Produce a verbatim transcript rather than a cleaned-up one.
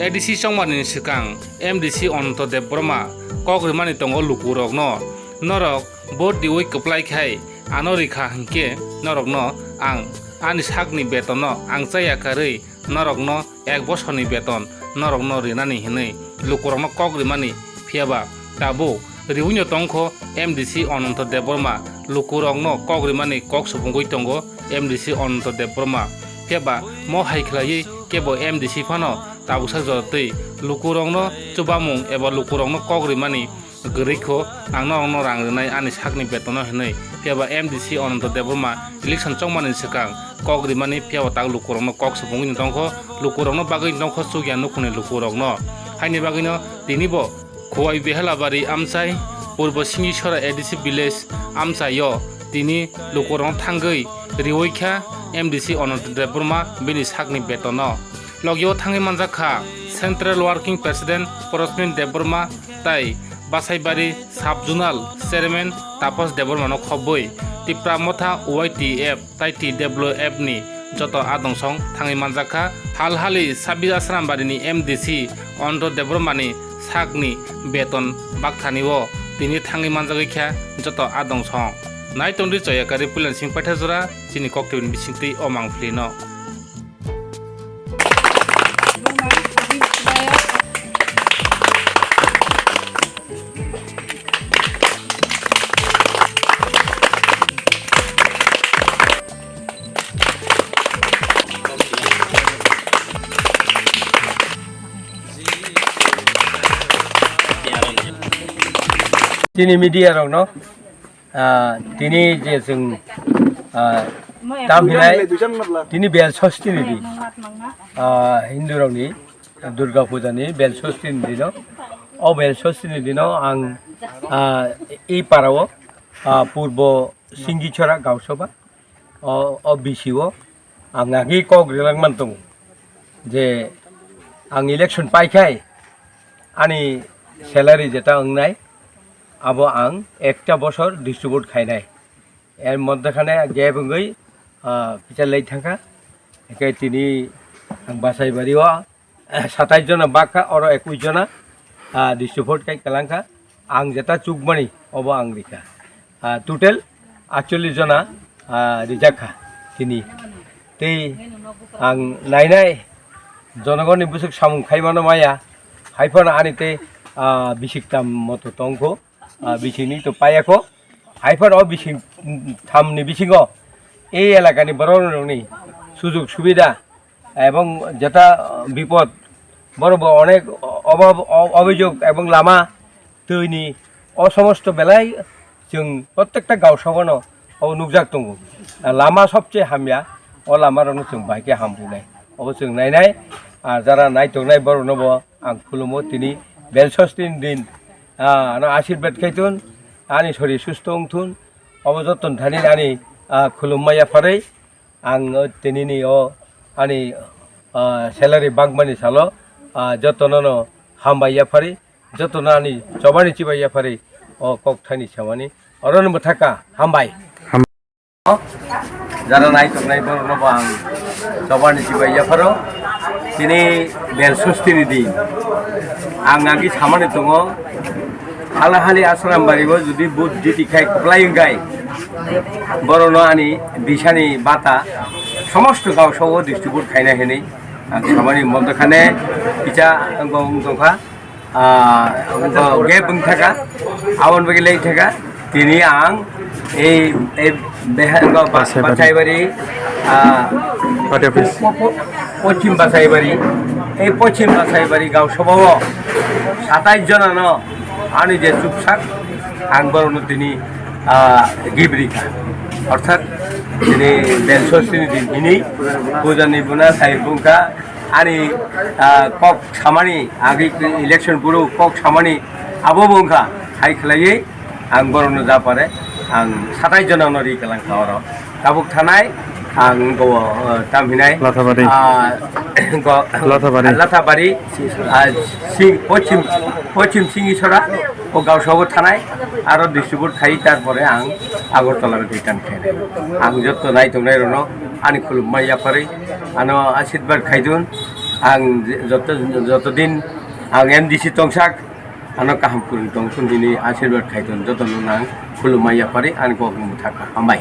A D C chongmani swkang M D C Ananto Debbarma kok rimani tongo lukurokno, norok vote riwi kwplai khai ano rikha hinkhe norokno ang ani sakni betonno ang chaya karwi norokno ek bosorni beton norokno rinani hinwi lukurokno kok rimani, phiyaba tabuk riwino tongkho M D C Ananto Debbarma, lukurokno kok rimani kok supungwi tongo M D C Ananto Debbarma. Phiyaba mo hai khlaiwi kebo M D C phano tabuksa jora twi lukurokno chubamung eba lukurokno kok rimani kwrwi kho, ang norokno rang rinai ani sakni betonno hinwi. Phiyaba M D C Ananto Debbarma election chongmani swkang kok rimani, phiyaba tak lukurokno kok supungwi tongkho, lukurokno bagwi tongkho chukya nukhungni lukurokno. Haini bagwino tinibo Khowai Behelabari amchai Purbo Singisora A D C village amchaio tini lukurokno thangwi riwi kha M D C Ananto Debbarma bini sakni betonno. Logio thangwi manjak kha Central Working President Porosmin Debbarma tai Basaibari Sub Zonal Chairman Tapas Debbarmano khobwi Tipra Motha Y T F tai T W F ni joto adong song thangwi manjak kha. Hal hali Sabir Asrambari ni M D C Ananto Debbarma ni sakni beton bakthani o tini thangwi manjagwi kha joto adong song. Nai tongdi choyakari Puilansing Paithajora chini koktwini bisingtwi o mangpili no. Chini media rokno, ah, tini je chwng, ah, tam hinai, tini bel sosti ni di, ah, Hindu rokni Durga Puja ni bel sosti ni dino, o bel sosti ni dino ang, ah, i para o, ah, Purbo Singichora Gausabha, o, o B C o ang agi kok rilak man tongo je ang election pai khai ani salary jeta wngnai abo ang ekta bosor distribute khainai. Er moddhe khane gap wngwi, ah, pisa lei thangkha. Hingke tini ang Basaibari o satais jona bakha, oro ekwis jona, ah, distribute kai kalangkha. Ang jeta chukmani, obo ang rikha. Ah, total atchollis jona, ah, rijakha tini. Tei ang nainai, jonogonni bwswk samung khaimano maya, haiphano ani tei, ah, bisik tam moto tongkho, ah, bisini to payakho. Haiphano o bising, thamni bisingo ei elakani bororokni sujug subida ebong jeta bipod, borok bo onek obab, o-, obijog ebong lama, twini o somosto belai chwng prottekta gaosagano obo nukjak tongo. Lama sobse hamya, o lamarokno chwng bai khe hamrwnai. Obo chwng nainai, ah, jara naitongnai borokno bo ang khulumo tini bel sosti ni din, ah, ano ashirbad khaitun, ani sori susto wngthun, obo joton thani ani, ah, khulumma yapharwi ang, o, tinini o ani, ah, salary bakmani salo, ah, jotono no hambai yapharwi, jotono ani chobani chibai yapharwi o kok thani samani orono mwthaka hambai. Ham- Jara naitongnai borokno bo ang chobani chibai yapharo. Tini bel sustini din. Ang agi samani tongo, halahali Asram bari o jodi vote jiti khai kwplai wngkhai, borokno ani bisani bata somosto gaosao distribute khaina hinwi ang samani mondo khane kicha wng tongkha. Ah, bo gap wng thaka, aboni bagwi lei thaka. Tini ang ei, ei beha, ba-, Basaibari. Basaibari, ah, Party office. Po-, po-, Pochim Basaibari, ei Pochim Basaibari gaosabao satais jonano ani je chuksak ang borokno tini, ah, gift rikha. Orthat tini bel sostini din hini pujani buna sai bungkha. Ani, ah, kok samani, agi election buru kok samani abo bo wngkha, hai khlaiwi ang borokno ja pare, ang satais jonano ri kalang kha oro. Tabuk thanai ang go, ah, tam hinai, Lathabari. Ah, go, Lathabari. Lathabari, ah, sing, pochim, pochim Singisora, o gaosao thanai, aro distribute khai, tarpore ang Agartala return khainai. Ang jotto naitongnai rokno ani khulumma yapharwi ano ashirbad khaidun. Ang je-, joto, joto din ang M D C tongsak, ano kaham kwrwng tongthun hini asirwad khaiton joto no nang khulumma yapari ani kok mwthakha. Hambai.